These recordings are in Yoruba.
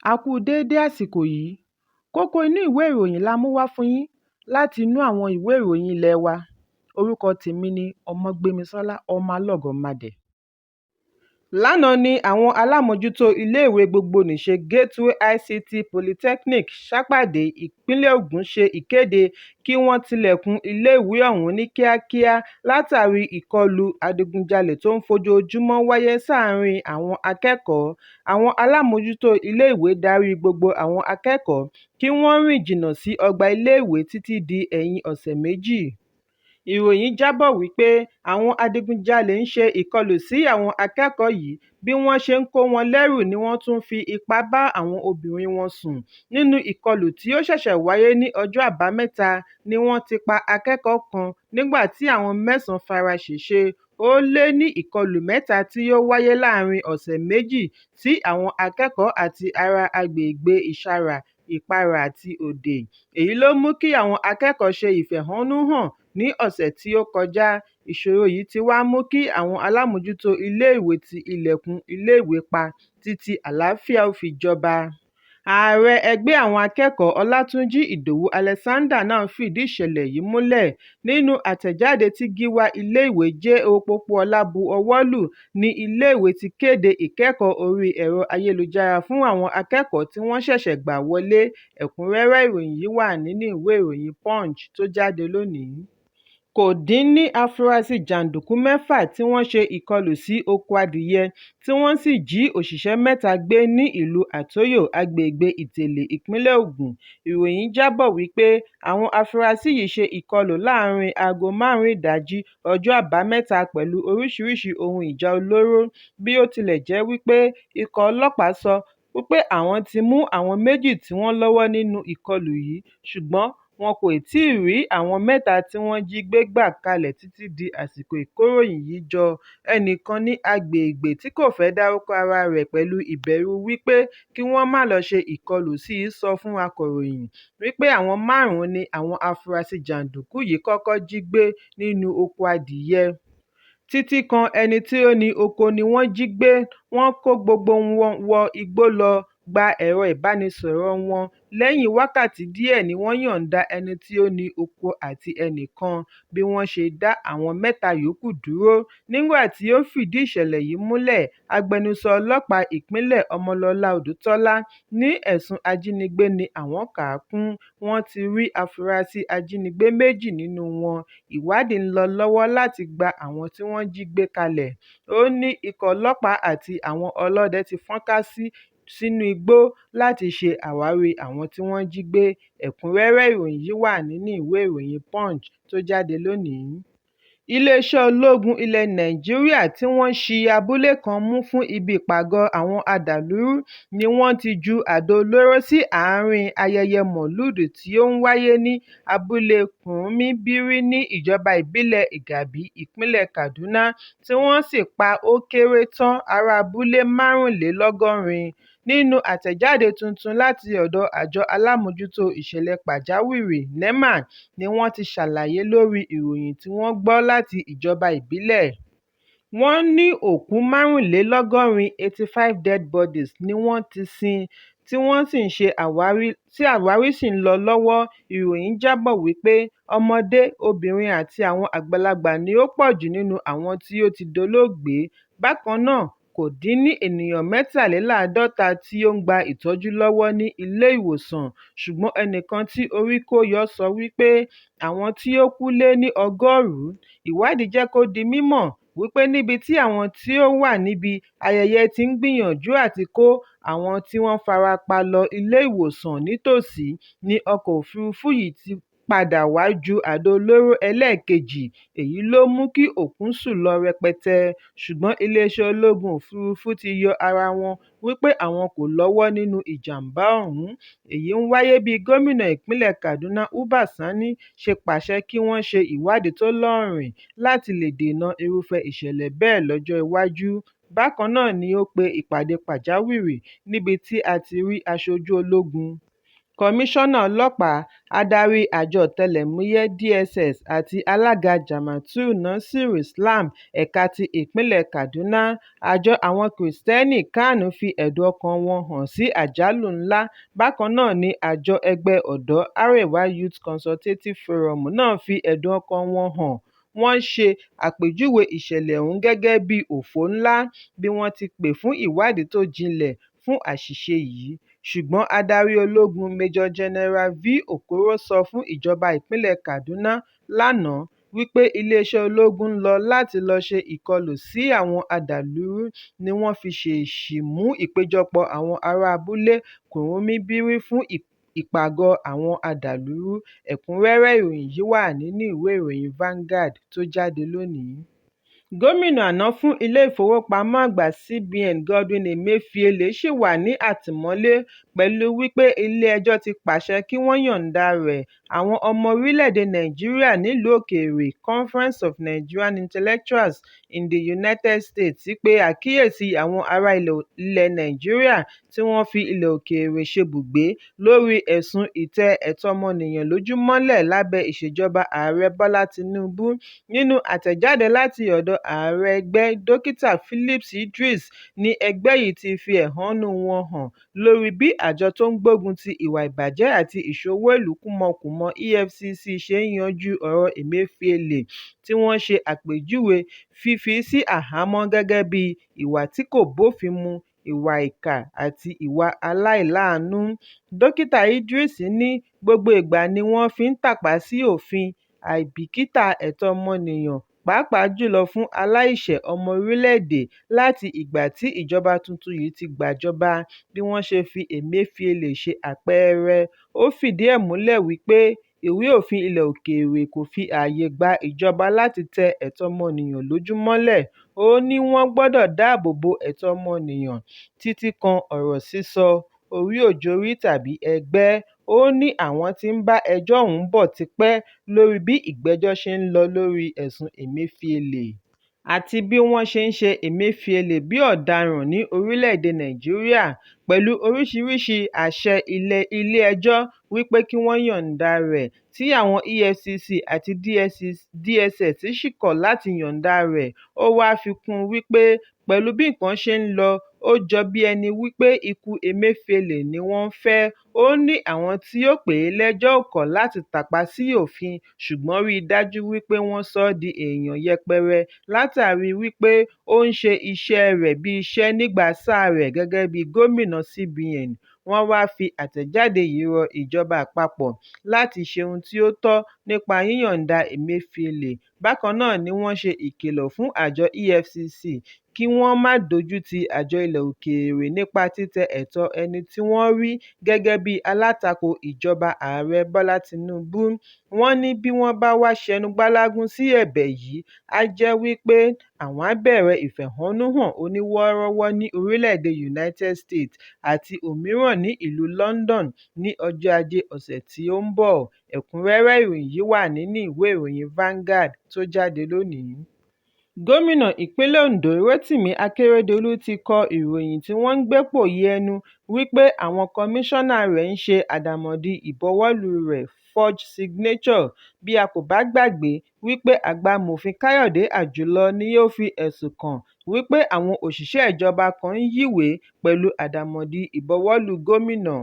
A kú déédé àsìkò yìí. Kókó inú ìwé ìròyìn la mú wá fún yín láti inú àwọn ìwé ìròyìn ilé wa. Orúkọ tèmi ni Ọmọgbémisọ́lá Ọmọlọ́gọ̀mádẹ. Lánàá ni àwọn alámòójútó iléèwé gbogbonìṣe Gateway ICT Polytechnic, Sappade, ìpínlẹ̀ Ògùn ṣe ìkéde kí wọ́n tilẹ̀kùn iléèwé ọ̀hún ní kíákíá látàrí ìkọlù adigunjalè tó ń fojoojúmọ́ wáyé sáàrin àwọn akẹ́kọ̀ọ́. Àwọn alámòójútó iléèwé darí gbogbo àwọn akẹ́kọ̀ọ́ kí wọ́n rìn jìnnà sí ọgbà iléèwé títí di ẹ̀yìn ọ̀sẹ̀ méjì. Ìròyìn jábọ̀ wípé àwọn adigunjalè ń ṣe ìkọlù sí àwọn akẹ́kọ̀ọ́ yìí, bí wọ́n ṣe ń kó wọn lẹ́rù ni wọ́n tún ń fi ipá bá àwọn obìnrin wọn sùn. Nínú ìkọlù tí ó ṣẹ̀ṣẹ̀ wáyé ní ọjọ́ Àbámẹ́ta ní wọ́n ti pa akẹ́kọ̀ọ́ kan nígbà tí àwọn mẹ́sàn-án fara ṣèṣe. Ó lé ní ìkọlù mẹ́ta tí ó wáyé láàárín ọ̀sẹ̀ méjì sí àwọn akẹ́kọ̀ọ́ àti ará agbègbè Ìṣarà, Ìparà àti Òde. Èyí ló mú kí àwọn akẹ́kọ̀ọ́ ṣe ìfẹ̀hónúhàn ní ọ̀sẹ̀ tí ó kọjá. Ìṣòro yìí ti wá mú kí àwọn alámòójútó iléèwé ti ilẹ̀kùn iléèwé pa títí àlàáfíà ó fi jọba. Ààrẹ ẹgbẹ́ àwọn akẹ́kọ̀ọ́ Ọlátúnjí Ìdòwú Alexander náà fìdí ìṣẹ̀lẹ̀ yìí múlẹ̀. Nínú àtẹ̀jáde tí gíwá iléèwé J.O. Pópóọlá bu ọwọ́ lù ní iléèwé ti kéde ìkẹ́kọ̀ọ́ orí ẹ̀rọ ayélujára fún àwọn akẹ́kọ̀ọ́ tí wọ́n ṣẹ̀ṣẹ̀ gbà wọlé. Ẹ̀kúnrẹ́rẹ́ ìròyìn yìí wà nínú ìwé ìròyìn Punch tó jáde lónìí. Kò dín ní afurasí jàǹdùkú mẹ́fà tí wọ́n ṣe ìkọlù sí oko adìẹ tí wọ́n sì jí òṣìṣẹ́ mẹ́ta gbé ní ìlú Àtòyò, agbègbè Ìtẹ̀lé, ìpínlẹ̀ Ògùn. Ìròyìn jábọ̀ wípé àwọn afurasí yìí ṣe ìkọlù láàárín aago 5 ìdájí ọjọ́ Àbámẹ́ta pẹ̀lú oríṣiríṣi ohun ìjà olóró. Bí ó tilẹ̀ jẹ́ wípé ikọ̀ ọlọ́pàá sọ wípé àwọn ti mú àwọn méjì tí wọ́n lọ́wọ́ nínú ìkọlù yìí, ṣùgbọ́n wọn kò tíì rí àwọn mẹ́ta tí wọ́n jí gbé gbà kalẹ̀ títí di àsìkò ìkóròyìn yìí jọ. Ẹnìkan ní agbègbè tí kò fẹ́ dárúkọ ara rẹ̀ pẹ̀lú ìbẹ̀rù wípé kí wọ́n má lọ ṣe ìkọlù sí i sọ fún akọ̀ròyìn wípé àwọn márùn-ún ni àwọn afurasí jàǹdùkú yìí kọ́kọ́ jí gbé nínú oko adìẹ. Títí kan ẹni tí ó ni oko ni wọ́n jí gbé, wọ́n kó gbogbo wọn wọ igbó lọ, gba ẹ̀rọ ìbánisọ̀rọ̀ wọn. Lẹ́yìn wákàtí díẹ̀ ni wọ́n yọ̀ǹda ẹni tí ó ni oko àti ẹnìkan, bí wọ́n ṣe dá àwọn mẹ́ta yòókù dúró. Nígbà tí ó ń fìdí ìṣẹ̀lẹ̀ yìí múlẹ̀, agbẹnusọ ọlọ́pàá ìpínlẹ̀ Ọmọlọ́lá Odùtọ́lá ní ẹ̀sùn ajínigbé ni àwọn kà á kún, wọ́n ti rí afurasí ajínigbé méjì nínú wọn, ìwádìí ń lọ lọ́wọ́ láti gba àwọn tí wọ́n jí gbé kalẹ̀. Ó ní ikọ̀ ọlọ́pàá àti àwọn ọlọ́dẹ ti fọ́nká sínú igbó láti ṣe àwárí àwọn tí wọ́n jí gbé. Ẹ̀kúnrẹ́rẹ́ ìròyìn yìí wà nínú ìwé ìròyìn Punch tó jáde lónìí. Iléeṣẹ́ ológun ilẹ̀ Nàìjíríà tí wọ́n ṣi abúlé kan mú fún ibi ìpàgọ́ àwọn adàlúrú ni wọ́n ti ju àdó olóró sí àárín ayẹyẹ Maulud tí ó ń wáyé ní abúlé Kurmi Biri ní ìjọba ìbílẹ̀ Igabi, ìpínlẹ̀ Kaduna, tí wọ́n sì pa ó kéré tán ará abúlé 85. Nínú àtẹ̀jáde tuntun láti ọ̀dọ̀ Àjọ Alámòójútó Ìṣẹ̀lẹ̀ Pàjáwìrì (NEMA) ni wọ́n ti ṣàlàyé lórí ìròyìn tí wọ́n gbọ́ láti ìjọba ìbílẹ̀. Wọ́n ní òkú 85, 85 dead bodies ni wọ́n ti sin tí wọ́n sì ń ṣe àwárí tí àwárí sì ń lọ lọ́wọ́. Ìròyìn jábọ̀ wípé ọmọdé, obìnrin àti àwọn àgbàlagbà ni ó pọ̀ jù nínú àwọn tí ó ti dolóògbé. Bákan náà, kò dín ní ènìyàn 53 tí ó ń gba ìtọ́jú lọ́wọ́ ní ilé-ìwòsàn, ṣùgbọ́n ẹnìkan tí orí kó yọ sọ wípé àwọn tí ó kú lé ní 100. Ìwádìí jẹ́ kó di mímọ̀ wípé níbi tí àwọn tí ó wà níbi ayẹyẹ ti ń gbìyànjú àti kó àwọn tí wọ́n fara pa lọ ilé-ìwòsàn nítòsí ní ọkọ̀ òfuurufú yìí ti padà wá ju àdó olóró ẹlẹ́ẹ̀kejì, èyí ló mú kí òkú sùn lọ rẹpẹtẹ. Ṣùgbọ́n iléeṣẹ́ ológun òfuurufú ti yọ ara wọn wípé àwọn kò lọ́wọ́ nínú ìjàm̀bá ọ̀hún. Èyí ń wáyé bí gómìnà ìpínlẹ̀ Kaduna Uba Sani ṣe pàṣẹ kí wọ́n ṣe ìwádìí tó lóòrìn láti lè dènà irúfẹ́ ìṣẹ̀lẹ̀ bẹ́ẹ̀ lọ́jọ́ iwájú. Bákan náà ni ó pe ìpàdé pàjáwìrì níbi tí a ti rí aṣojú ológun. Kọmíṣánná Ọlọ́pàá, Adarí Àjọ Ọ̀tẹlẹ̀múyẹ́ DSS àti alága Jamaatul Nasir Islam ẹ̀ka ti ìpínlẹ̀ Kaduna. Àjọ àwọn Kìrìsìtẹ́nì CAN fi ẹ̀dùn ọkàn-an wọn hàn sí àjálù ńlá bákan náà ni àjọ ẹgbẹ́ ọ̀dọ́ Arewa Youth Consultative Forum náà fi ẹ̀dùn ọkàn-an wọn hàn, wọ́n ṣe àpèjúwe ìṣẹ̀lẹ̀ ọ̀hún gẹ́gẹ́ bíi "òfò ńlá" bí wọ́n ti pè fún ìwádìí tó jinlẹ̀ fún àṣìṣe yìí, ṣùgbọ́n adarí ológun Major General V. Okoro sọ fún ìjọba ìpínlẹ̀ Kaduna lánàá wípé iléeṣẹ́ ológun ń lọ láti lọ ṣe ìkọlù sí àwọn adàlúrú ni wọ́n fi ṣèèṣì mú ìpéjọpọ̀ àwọn ará abúlé Kurmi Biri fún ìpàgọ́ àwọn adàlúrú. Ẹ̀kúnrẹ́rẹ́ ìròyìn yìí wà nínú ìwé ìròyìn Vanguard tó jáde lónìí. Gómìnà àná fún Ilé-ìfowópamọ́ Àgbà CBN Godwin Emefiele ṣì wà ní àtìmọ́lé pẹ̀lú wípé ilé-ẹjọ́ ti pàṣẹ kí wọ́n yọ̀ǹda rẹ̀. Àwọn ọmọ orílẹ̀-èdè Nàìjíríà nílùú òkèèrè Conference of Nigerian Intellectuals in the United States pe àkíyèsí àwọn ará ilẹ̀ Nàìjíríà tí wọ́n fi ilẹ̀ òkèèrè ṣebùgbé lórí ẹ̀sùn ìtẹ ẹ̀tọ́ ọmọnìyàn lójú mọ́lẹ̀ lábẹ́ ìṣèjọba Ààrẹ Bọ́lá Tinubu. Nínú àtẹ̀jáde láti ọ̀dọ̀ ààrẹ ẹgbẹ́, Dókítà Phillips Idris ní ẹgbẹ́ yìí ti fi ẹ̀hónú wọn hàn lórí bí àjọ tó ń gbógun ti ìwà ìbàjẹ́ àti ìṣowó-ìlú kúmọkùmọ EFCC ṣe ń yanjú ọ̀rọ̀ Emefiele, tí wọ́n ṣe àpèjúwe fífi sí àhámọ́ gẹ́gẹ́ bíi ìwà tí kò bófin mu, ìwà ìkà àti ìwà aláìláàánú. Dókítà Idris ní gbogbo ìgbà ni wọ́n fi ń tàpá sí òfin, àìbìkítà ẹ̀tọ́ ọmọnìyàn pàápàá jùlọ fún aláìṣẹ̀ ọmọ orílẹ̀-èdè láti ìgbà tí ìjọba tuntun yìí ti gbàjọba, bí wọ́n ṣe fi Emefiele ṣe àpẹẹrẹ. Ó fìdí ẹ̀ múlẹ̀ wípé ìwé òfin ilẹ̀ òkèèrè kò fi ààyè gba ìjọba láti tẹ ẹ̀tọ́ ọmọnìyàn lójú mọ́lẹ̀, ó ní wọ́n gbọdọ̀ dáàbò bo ẹ̀tọ́ ọmọnìyàn títí kan ọ̀rọ̀ sísọ, orí-ò-jorí tàbí ẹgbẹ́. Ó ní àwọn ti ń bá ẹjọ́ ọ̀hún bọ̀ tipẹ́ lórí bí ìgbẹ́jọ́ ṣe ń lọ lórí ẹ̀sùn Emefiele àti bí wọ́n ṣe ń ṣe Emefiele bí ọ̀daràn ní orílẹ̀-èdè Nàìjíríà pẹ̀lú oríṣiríṣi àṣẹ ilé-ẹjọ́ wípé kí wọ́n yọ̀ǹda rẹ̀, tí àwọn EFCC àti DSS sì kọ̀ láti yọ̀ǹda rẹ̀. Ó wá fi kún un wípé pẹ̀lú bí nǹkan ṣe ń lọ, ó jọ bí ẹni wípé ikú Emefiele ni wọ́n ń fẹ́. Ó ní àwọn tí ó pè é lẹ́jọ́ ò kọ̀ láti tàpá sí òfin ṣùgbọ́n rí i dájú wípé wọ́n sọ ọ́ di èèyàn yẹpẹrẹ látàrí wípé ó ń ṣe iṣẹ́ẹ rẹ̀ bí iṣẹ́ nígbà sáà rẹ̀ gẹ́gẹ́ bí gómìnà CBN. Wọ́n wá fi àtẹ̀jáde yìí rọ ìjọba àpapọ̀ láti ṣe ohun tí ó tọ́ nípa yíyọ̀ǹda Emefiele. Bákan náà ni wọ́n ṣe ìkìlọ̀ fún àjọ EFCC kí wọ́n má dójú ti àjọ ilẹ̀ òkèèrè nípa títẹ ẹ̀tọ́ ẹni tí wọ́n rí gẹ́gẹ́ bí alátakò ìjọba Ààrẹ Bọ́lá Tinubu. Wọ́n ní bí wọ́n bá wá ṣẹnu gbálágún sí ẹ̀bẹ̀ yìí, á jẹ́ wípé àwọn á bẹ̀rẹ̀ ìfẹ̀hónúhàn oníwọ́ọ́rọ́wọ́ ní orílẹ̀-èdè United States àti òmíràn ní ìlú London ní ọjọ́ Ajé ọ̀sẹ̀ tí ó ń bọ̀. Ẹ̀kúnrẹ́rẹ́ ìròyìn yìí wà nínú ìwé ìròyìn Vanguard tó jáde lónìí. Gómìnà ìpínlẹ̀ Ondo Rotimi Akeredolu ti kọ ìròyìn tí wọ́n ń gbé pòòyì ẹnu wípé àwọn kọmíṣánná rẹ̀ ń ṣe àdàmọ̀dì ìbuwọ́lù rẹ̀ forged signature. Bí a kò bá gbàgbé wípé àgbà amòfin Káyọ̀dé Àjùlọ ni ó fi ẹ̀sùn kàn wípé àwọn òṣìṣẹ́ ìjọba kan ń yíwèé pẹ̀lú àdàmọ̀dì ìbuwọ́lù gómìnà.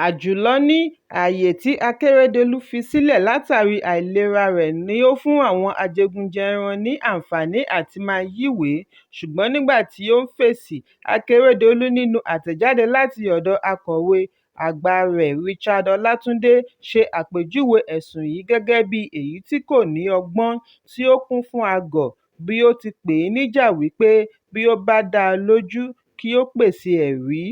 Àjùlọ ní ààyè tí Akeredolu fi sílẹ̀ látàrí àìlera rẹ̀ ni ó fún àwọn ajẹgúnjẹran ní àǹfààní àti máa yíwèé, ṣùgbọ́n nígbà tí ó ń fèsì, Akeredolu nínú àtẹ̀jáde láti ọ̀dọ̀ akọ̀wé àgbà rẹ̀ Richard Ọlátúndé ṣe àpèjúwe ẹ̀sùn yìí gẹ́gẹ́ bí èyí tí kò ní ọgbọ́n tí ó kún fún agọ̀ bí ó ti pè é níjà wípé bí ó bá dá a lójú kí ó pèsè ẹ̀rí.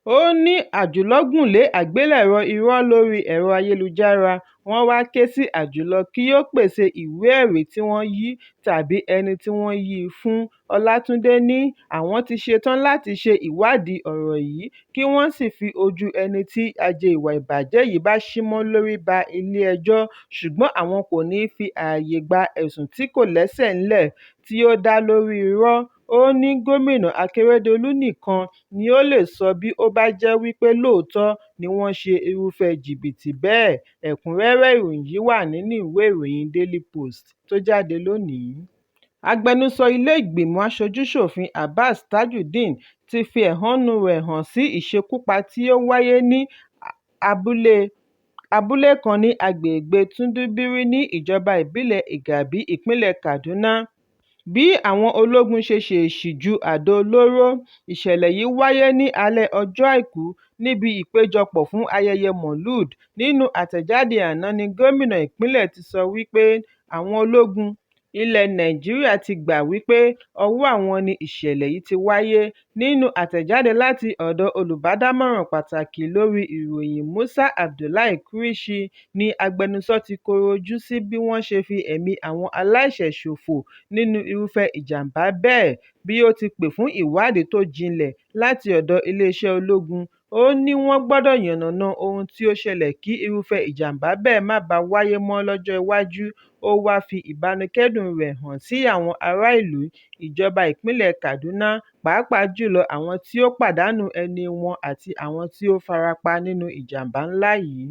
Ó ní Àjùlọ gùn lé àgbélẹ̀rọ irọ́ lórí ẹ̀rọ ayélujára. Wọ́n wá ké sí Àjùlọ kí ó pèsè ìwé-ẹ̀rí tí wọ́n yí tàbí ẹni tí wọ́n yí i fún. Ọlátúndé ní àwọn ti ṣetán láti ṣe ìwádìí ọ̀rọ̀ yìí kí wọ́n sì fi ojú ẹni tí ajé ìwà ìbàjẹ́ yìí bá ṣí mọ́ lórí ba ilé-ẹjọ́, ṣùgbọ́n àwọn kò ní í fi ààyè gba ẹ̀sùn tí kò lẹ́sẹ̀ ńlẹ̀ tí ó dá lórí irọ́. Ó ní gómìnà Akeredolu nìkan ni ó lè sọ bí ó bá jẹ́ wípé lóòótọ́ ni wọ́n ṣe irúfẹ́ jìbìtì bẹ́ẹ̀. Ẹ̀kúnrẹ́rẹ́ ìròyìn yìí wà nínú ìwé ìròyìn Daily Post tó jáde lónìí. Agbẹnusọ ilé ìgbìmọ̀ aṣojú-ṣòfin Abbas Tajudeen ti fi ẹ̀hónú rẹ̀ hàn sí ìṣekúpa tí ó wáyé ní abúlé kan ní agbègbè Tudun-Biri ní ìjọba ìbílẹ̀ Igabi, ìpínlẹ̀ Kaduna, bí àwọn ológun ṣe ṣèèṣì ju àdó olóró. Ìṣẹ̀lẹ̀ yìí wáyé ní alẹ́ ọjọ́ Àìkú níbi ìpéjọpọ̀ fún ayẹyẹ Maulud. Nínú àtẹ̀jáde àná ní gómìnà ìpínlẹ̀ ti sọ wípé àwọn ológun ilẹ̀ Nàìjíríà ti gbà wípé ọwọ́ àwọn ni ìṣẹ̀lẹ̀ yìí ti wáyé. Nínú àtẹ̀jáde láti ọ̀dọ̀ olùbádámọ̀ràn pàtàkì lórí ìròyìn Musa Abdullahi Kúrìṣí ní agbẹnusọ ti kọ̀rọ̀ ojú sí bí wọ́n ṣe fi ẹ̀mí àwọn aláìṣẹ̀ ṣòfò nínú irúfẹ́ ìjàm̀bá bẹ́ẹ̀, bí ó ti pè fún ìwádìí tó jinlẹ̀ láti ọ̀dọ̀ iléeṣẹ́ ológun. Ó ní wọ́n gbọdọ̀ yànnàná ohun tí ó ṣẹlẹ̀ kí irúfẹ́ ìjàm̀bá bẹ́ẹ̀ má baà wáyé mọ́ lọ́jọ́ iwájú. Ó wáá fi ìbánikẹ́dùn rẹ̀ hàn sí àwọn ará ìlú, ìjọba ìpínlẹ̀ Kaduna, pàápàá jùlọ àwọn tí ó pàdánù ẹní wọn àti àwọn tí ó fara pa nínú ìjàm̀bá ńlá yìí.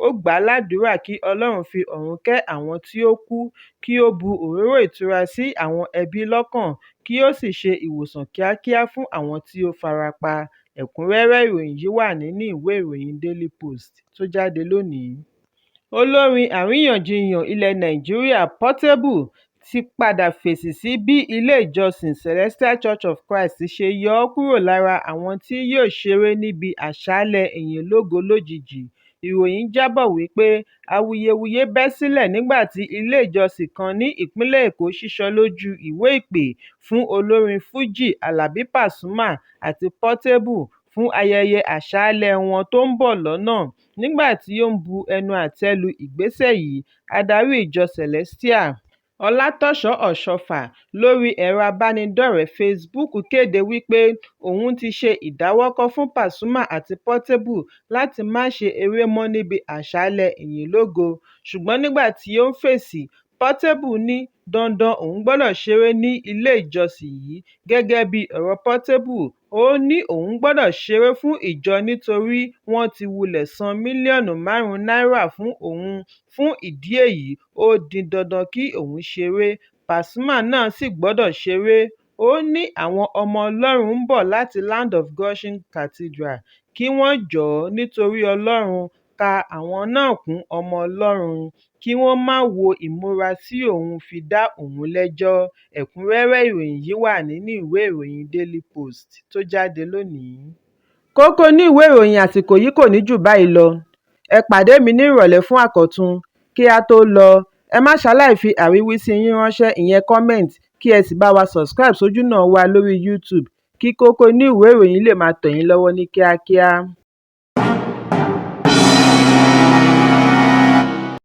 Ó gbà á ládùúrà kí Ọlọ́run fi ọ̀run kẹ́ àwọn tí ó kú, kí ó bu òróró ìtura sí àwọn ẹbí lọ́kàn, kí ó sì ṣe ìwòsàn kíákíá fún àwọn tí ó fara pa. Ẹ̀kúnrẹ́rẹ́ ìròyìn yìí wà nínú ìwé ìròyìn Daily Post tó jáde lónìí. Olórin àríyànjiyàn ilẹ̀ Nàìjíríà Portable ti padà fèsì sí bí ilé ìjọsìn Celestial Church of Christ ṣe yọ ọ́ kúrò lára àwọn tí yóò ṣeré níbi àṣálẹ́ ìyìnlógo lójijì. Ìròyìn jábọ̀ wípé awuyewuye bẹ́ sílẹ̀ nígbà tí ilé ìjọsìn kan ní ìpínlẹ̀ Èkó ṣíṣọ lójú ìwé ìpè fún olórin Fújì Àlàbí Pasuma àti Portable fún ayẹyẹ àṣálẹ́ wọn tó ń bọ̀ lọ́nà. Nígbà tí ó ń bu ẹnu àtẹ́ lu ìgbésẹ̀ yìí, adarí ìjọ Celestial, Ọlátọ́ṣọ̀ Ọ̀ṣọ́fà lórí ẹ̀rọ ìbánidọ́rẹ̀ẹ́ Facebook kéde wípé òun ti ṣe ìdáwọ́kọ̀ fún Pasuma àti Portable láti má ṣe eré mọ́ níbi àṣálẹ́ ìyìnlógo. Ṣùgbọ́n nígbà tí ó ń fèsì, Portable ní dandan òun gbọdọ̀ ṣeré ní ilé ìjọsìn yìí. Gẹ́gẹ́ bí ọ̀rọ̀ Portable, ó ní òun gbọdọ̀ ṣeré fún ìjọ nítorí wọ́n ti wulẹ̀ san mílíọ̀nù 5 náírà fún òun, fún ìdí èyí ó di dandan kí òun ṣeré, Pasuma náà sì gbọdọ̀ ṣeré. Ó ní àwọn ọmọ Ọlọ́run ń bọ̀ láti Land of Goshen Cathedral, kí wọ́n jọ̀ọ́ nítorí Ọlọ́run ka àwọn náà kún ọmọ Ọlọ́run, kí wọ́n má wo ìmúra tí òun fi dá òun lẹ́jọ́. Ẹ̀kúnrẹ́rẹ́ ìròyìn yìí wà nínú ìwé ìròyìn Daily Post tó jáde lónìí. Kókó inú ìwé ìròyìn àsìkò yìí kò ní jù báyìí lọ. Ẹ pàdé mi ní ìrọ̀lẹ́ fún àkọ́tún. Kí á tó lọ, ẹ má ṣaláì fi àríwísí yín ránṣẹ́ ìyẹn comment kí ẹ sì bá wa subscribe sójúnà wa lórí YouTube kí kókó inú ìwé ìròyìn lè máa tẹ̀ yín lọ́wọ́ ní kíákíá.